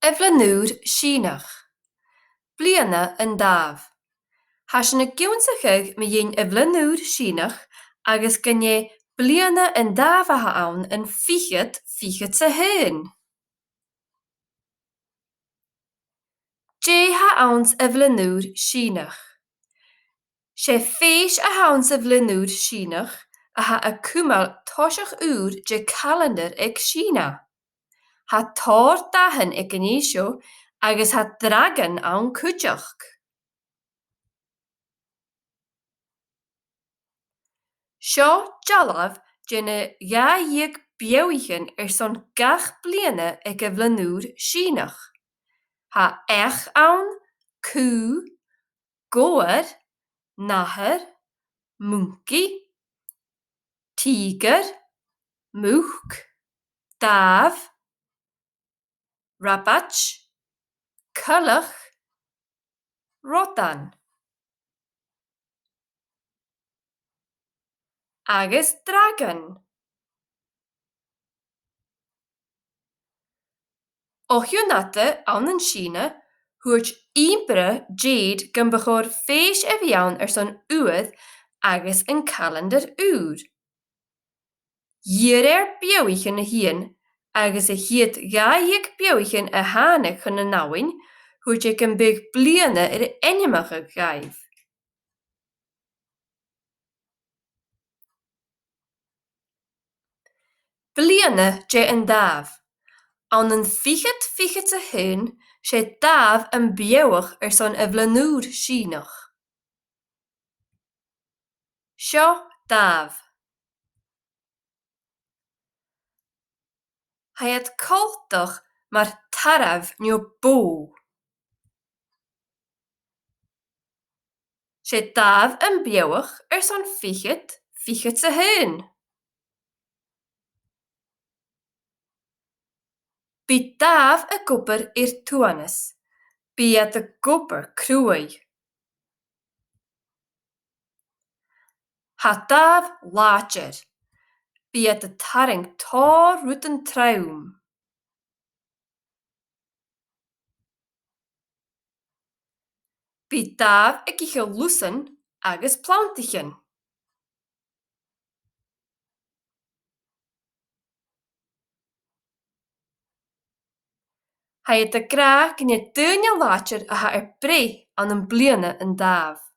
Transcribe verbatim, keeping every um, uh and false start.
A' Bhliadhn' Ùr Sìneach. Bliadhna an Dàimh. Tha sinn ag ionnsachadh mu dheidhinn a' Bhliadhn' Ùr Sìneach agus gun e Bliadhna an Dàimh a th' ann an fichead fichead 's a h-aon. Dè th' anns a' Bhliadhn' Ùr Sìneach? 'S e fèis a th' anns a' Bhliadhn' Ùr Sìneach a tha a' cumail toiseach ùr de chalandair aig Sìona. Tha tòrr dathan aig an fhèis seo agus tha dràgon ann cuideachd. Seo dealbh de na dhà dheug beathaichean airson gach bliadhna aig a' Bhliadhn' Ùr Sìneach. Tha each ann, cù, gobhar, nathair, muncaidh, tìgear, muc, dàimh, rabaid, coileach, rodan. Agus dràgon. O chionn fhada ann an Sìona, thuirt ìmpire Jade gum bu chòir fèis a bhith ann airson uair agus an calandair ùr. Dh'iarr e air beathaichean a thighinn, agus a' chiad dhà dheug beathaichean a thàinig chun nan abhainn, thuirt e gum biodh bliadhna air ainmeachadh dhaibh. Bliadhna de an Dàimh. Ann an fichead fichead 's a h-aon, 's e dàimh am beathach airson a' Bhliadhn' Ùr Sìneach. Seo dàimh. Tha iad coltach mar tarbh no bò. 'S e dàimh am beathach airson fichead fichead 's a h-aon. Bidh dàimh ag obair air tuathanas. Bidh iad ag obair cruaidh. Tha dàimh làidir. Bidh iad a' tarraing tòrr rudan trom. Bidh dàimh ag ithe lusan agus plantaichean. Tha iad ag ràdh gun e daoine làidir a tha air breith ann am bliadhna an dàimh.